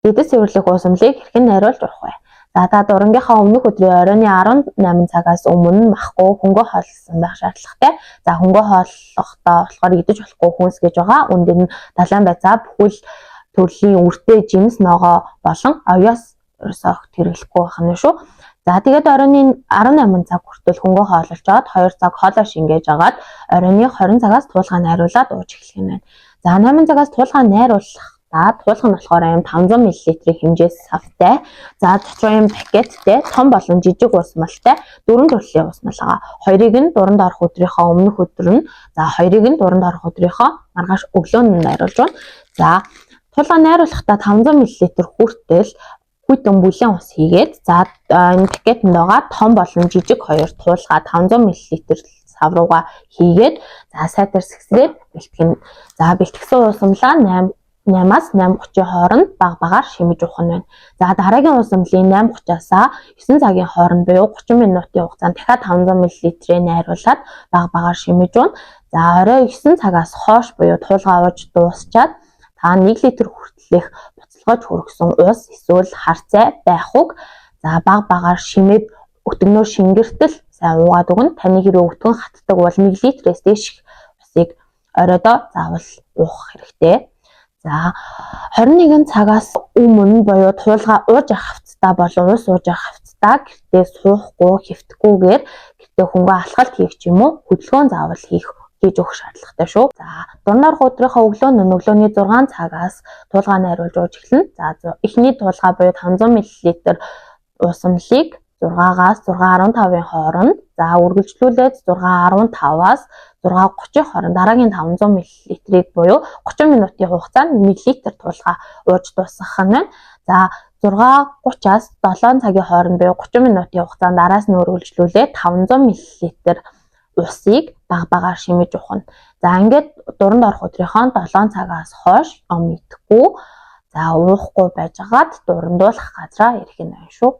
Дээдэс цэвэрлэх уусамлыг хэрхэн найруулж уух вэ? За, та дурангийнхаа өмнөх өдрийн оройн 18 цагаас өмнө махгүй хөнгөө хооллосон байх шаардлагатай. За, хөнгөө хооллохдоо болохоор идэж болохгүй хүнс гэж байгаа. Үнд нь далайн байцаа, бүхэл төрлийн үртэй жимс, ногоо болон овёос ерөөсөө огт хэрэглэхгүй байх нь шүү. За, тэгээд оройн 18 цаг хүртэл хөнгөө хооллолчоод 2 цаг хоолоо шингээж агаад оройн 20 цагаас туулгаа найруулад ууж эхлэх юм байна. За, 8 цагаас туулгаа найруулах. За, туулга нь болохоор аим 500 мл-ийн хэмжээс савтай. За, дотор юм пакеттэй том болон жижиг уусмалтай дөрвөн төрлийн уусмал байгаа. Хоёрыг нь дуранд орох өдрийнхөө өмнөх өдөр нь, за, хоёрыг нь дуранд орох өдрийнхөө маргааш өглөө нь найруулж байна. За, туулга найруулахдаа 500 мл хүртэл хүйтэн бүлээн ус хийгээд, за, энэ пакетэнд байгаа том болон жижиг хоёр туулгаа 500 мл сав руугаа хийгээд, за, сайтар сэгсрээд бэлтгэнэ. За, бэлтгэсэн уусамлаа 8 8-аас 8:30-ын хооронд баг багаар шимэж уух нь байна. За, дараагийн уусамлын 8:30-аас 9 цагийн хооронд буюу 30 минутын хугацаанд дахиад 500 мл-ээр найруулад баг багаар шимэж ууна. За, орой 9 цагаас хойш буюу туулгаа ууж дуусчаад та 1 литр хүртэлх буцалгаж хөргөсөн ус эсвэл хар цай байх уг, за, баг багаар шимээд өтгөнөө шингэртэл сайн уугаад өгнө. Таны хэрвээ өтгөн хатдаг бол 1 литрээс дээш усыг оройдоо заавал уух хэрэгтэй. За, 21 цагаас өмнө буюу туулгаа ууж авах хавцтай болон ус ууж авах хавцтай гэртээ суухгүй, хэвтэхгүйгээр гэртээ хөнгөө алхалт хийх ч юм уу хөдөлгөөн заавал хийж өгөх шаардлагатай шүү. За, дуранд орох өдрийнхөө өглөө нь өглөөний 6 цагаас туулгаа найруулж ууж эхэлнэ. За, эхний туулгаа буюу 500 мл уусамлыг 6-аас 6:15-ын хооронд, за, үргэлжлүүлээд 6:15-аас 6:30-ын хооронд дараагийн 500 мл-ийг буюу 30 минутын хугацаанд 1 литр туулгаа ууж дуусгах нь байна. За, 6:30-аас 7 цагийн хооронд буюу 30 минутын хугацаанд араас нь үргэлжлүүлээд 500 мл усыг баг багаар шимэж уух нь. За, ингээд дуранд орох өдрийнхөө 7 цагаас хойш ом идэхгүй, за, уухгүй байжгаад дурандуулах газраа ирэх нь байна шүү.